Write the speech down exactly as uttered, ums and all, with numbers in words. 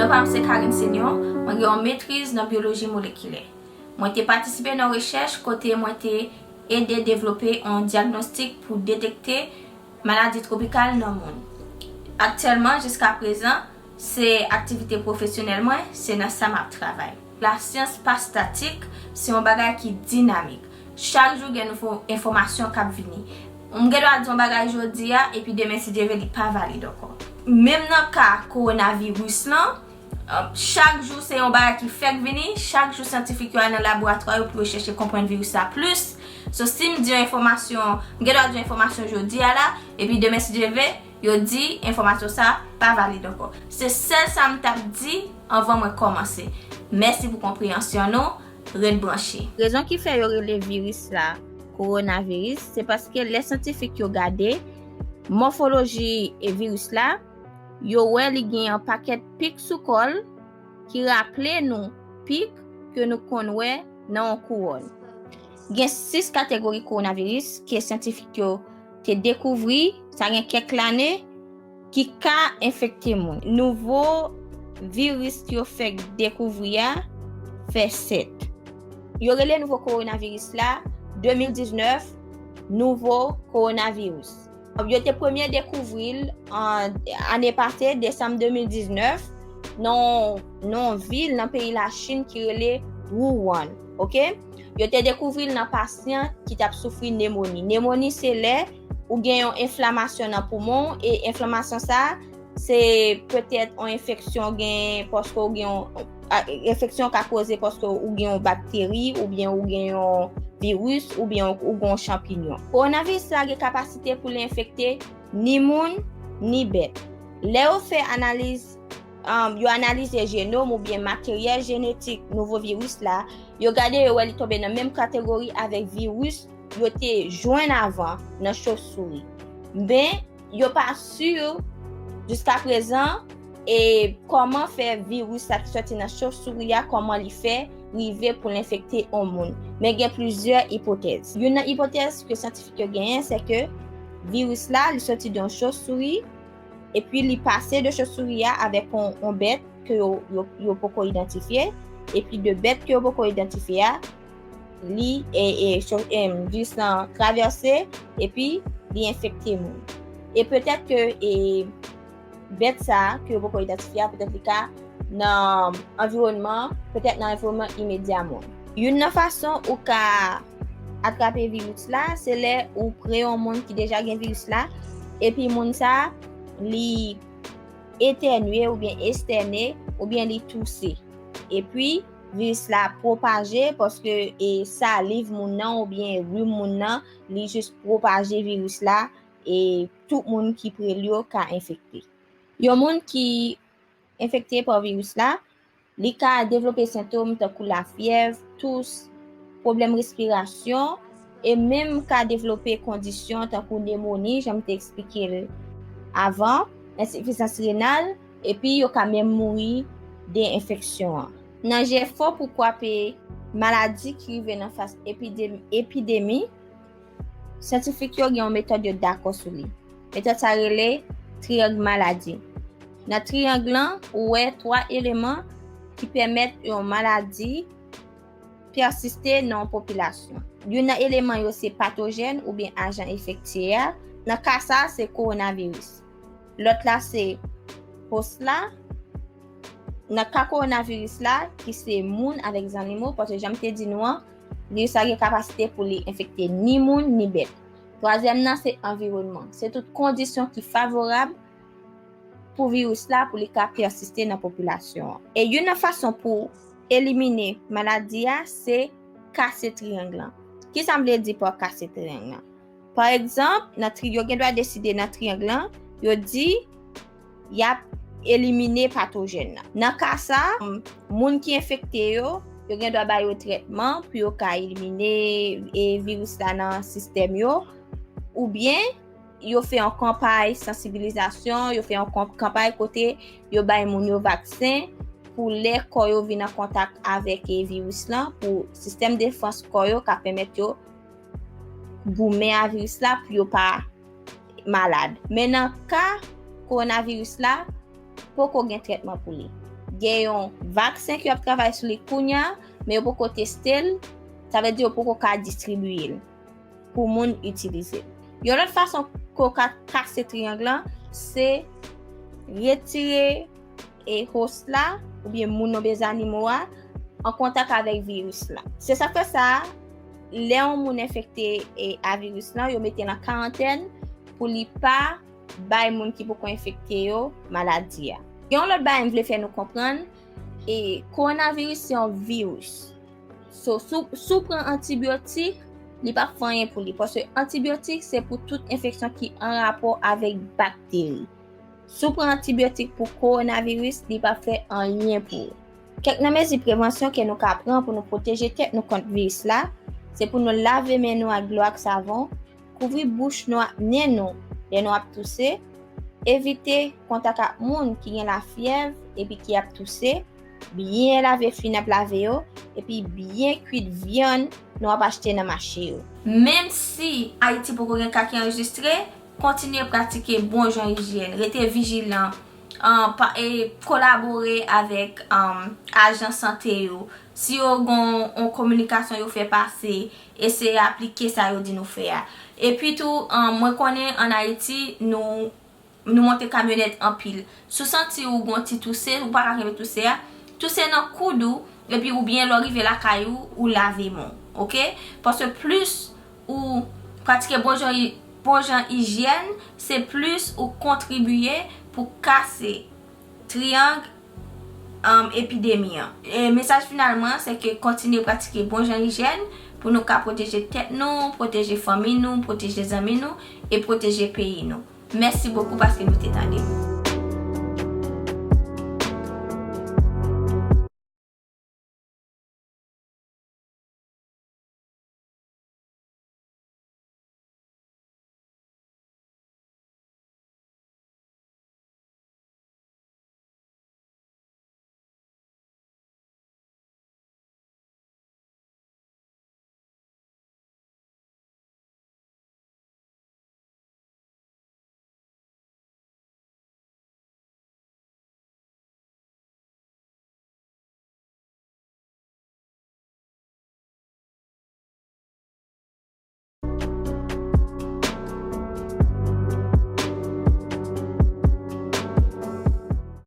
Non pa m se Karine Senior, mwen gen yon metriz nan byoloji molekilè. Mwen te patisipe nan rechèch kote mwen te ede devlope yon dyagnostik pou detekte maladi twopikal nan moun. Aktyèlman, jiska prezan, se aktivite pwofesyonèl mwen, se nan sa m ap travay. Lasyans pa statik, se yon bagay ki dinamik. Chak jou gen nouvo enfòmasyon k ap vini. M gen dwa di yon bagay jodi a, epi demen, si Dye vle, li pa valid ankò. Menm nan ka kowonaviris lan, chak jou se yon bagay ki fèk vini, chak jou syantifik yo al nan laboratwa yo pou yo chèche konprann viris la plis. So, si m di yon enfòmasyon, m gen dwa di yon enfòmasyon jodi a la, epi demen, si Dye vle, yo di enfòmasyon sa pa valid ankò. Se sèl sa m t ap di anvan mwen kòmanse. Mèsi pou konpreyansyon nou, ret branche. Rezon ki fè yo rele viris la kowonaviris, se paske lè syantifik yo gade mòfoloji e viris la, yo wè li gen yon pakèt pik sou kò l ki raple nou pik ke nou konn wè nan yon kouwòn. Gen sis kategori kowonaviris ke syantifik yo te dekouvri, sa gen kèk lane, ki ka enfekte moun. Nouvo viris yo fèk dekouvri a fè sèt. Yo rele nouvo kowonaviris la de mil diznèf nouvo kowonaviris. Yo te premye dekouvri l an ane pase, desanm de mil diznèf, nan yon vil nan peyi Lachin ki rele Wuhan. Oke? Yo te dekouvri l nan pasyan ki t ap soufri nemoni. Nemoni se lè ou gen yon enflamasyon nan poumon w, e enflamasyon sa a, se petèt yon enfeksyon gen, paske ou gen yon, a, enfeksyon ka koze paske ou gen yon bakteri, oubyen ou gen yon viris, oubyen ou, ou gen yon chanpinyon. Kowonaviris la gen kapasite pou l enfekte ni moun, ni bèt. Lè yo fè analiz, um, yo analize jenom oubyen materyèl jenetik nouvo viris la, yo gade, yo wè li tonbe nan menm kategori avèk viris yo te jwenn avan nan chofsouri. Men, yo pa si jiska prezan e kòman fè viris la ki sòti nan chofsouri a, kòman li fè rive pou l enfekte yon moun. Men gen plizyè ipotèz. Youn nan ipotèz ke syantifik yo genyen, se ke viris la, li sòti de yon chofsouri, epi li pase de chofsouri a avèk yon, yon bèt ke yo, yo, yo poko idantifye, epi de bèt ke yo poko idantifye a, li, e, e, cho-, em, viris lan travèse, epi li enfekte moun. E petèt ke, e, bèt sa a ke yo poko idantifye a, petèt li ka nan anviwònman, petèt nan anviwònman imedya moun. Youn nan fason ou ka atrape viris la, se lè ou pre yon moun ki deja gen viris la, epi moun sa a, li etènye oubyen estène, oubyen li touse. Epi, viris la pwopaje, paske, e, saliv moun nan oubyen rim moun nan, li jis pwopaje viris la, e tout moun ki pre l yo ka enfekte. Yon moun ki enfekte pa viris la, li ka devlope sentòm tankou lafyèv, tous, pwoblèm respirasyon, e menm ka devlope kondisyon tankou nemoni, jan m te eksplike l avan, ensifizans renal, epi yo ka menm mouri de enfeksyon an. Nan jefò pou kwape maladi ki rive nan faz epidemi, epidemi, syantifik yo gen yon metòd yo dakò sou li. Metòd sa rele triyang maladi. Nan triyang lan, ou wè twa eleman ki pèmèt yon maladi pèsiste nan yon popilasyon. Youn nan eleman yo se patojèn oubyen ajan enfektye a. Nan ka sa a, se kowonaviris. Lòt la se host la. Nan ka kowonaviris la, ki se moun avèk zannimo, paske jan m te di nou an, viris la gen kapasite pou li enfekte ni moun, ni bèt. Twazyèm nan, se anviwònman. Se tout kondisyon ki favorab pou viris la, pou li ka pèsiste nan popilasyon an. E youn nan fason pou elimine maladi a, se kase triyang lan. Kisa m vle di pa kase triyang lan? Pa egzanp, nan tri-, yo gen dwa deside nan triyang lan, yo di y ap elimine patojèn nan. Nan ka sa, moun ki enfekte yo, yo gen dwa ba yo trètman pou yo ka elimine, e, viris la nan sistèm yo, oubyen yo fè yon kanpay sansibilizasyon, yo fè yon kan-, kanpay kote yo bay moun yo vaksen pou lè kò yo vin an kontak avèk, e, viris lan, pou sistèm defans kò yo ka pèmèt yo goumen a viris la pou yo pa malad. Men nan ka kowonaviris la, poko gen trètman pou li. Gen yon vaksen ke yo ap travay sou li kounye a, men yo poko teste l, sa vle di yo poko ka distribiye l pou moun itilize l. Yon lòt fason ke w ka kase triyang lan, se retire e host la, oubyen moun oubyen zanimo a, an kontak avèk viris la. Se sa k fè sa, lè yon moun enfekte e a viris lan, yo mete l an karantèn pou li pa bay moun ki poko enfekte yo maladi a. Gen yon lòt bagay m vle fè nou konprann, e kowonaviris se yon viris. So, si w, si w pran antibyotik, li p ap fè anyen pou li. Paske antibyotik se pou tout enfeksyon ki an rapò avèk bakteri. Si w pran antibyotik pou kowonaviris, li p ap fè anyen pou ou. Kèk nan mezi prevansyon ke nou ka pran pou nou pwoteje tèt nou kont viris la, se pou nou lave men nou ak dlo ak savon, kouvri bouch nou ak nen nou lè nou ap touse, evite kontak ak moun ki gen lafyèv epi ki ap touse, byen lave fwi n ap lave yo, epi byen kwit vyann nou ap achte nan mache yo. Menm si Ayiti poko gen ka ki anrejistre, kontinye pratike bon jan ijyèn, rete vijilan, an, pa, e kolabore avèk, an, ajan sante yo. Si yo gen yon kominikasyon yo fè pase, eseye aplike sa yo di nou fè a. Epi tou, an, mwen konnen ann Ayiti, nou, nou monte kamyonèt anpil. Si w santi ou gen yon ti touse, ou pa ka kenbe touse a, touse nan koud ou, epi oubyen lè w rive lakay ou, ou lave men w, oke? Paske plis ou pratike bon jan, bon jan ijyèn, se plis ou kontribiye pou kase triyang, um, epidemi an. E mesaj final mwen, se ke kontinye pratike bon jan ijyèn pou nou ka pwoteje tèt nou, pwoteje fanmi nou, pwoteje zanmi nou e pwoteje peyi nou. Mèsi bokou paske nou te tande m.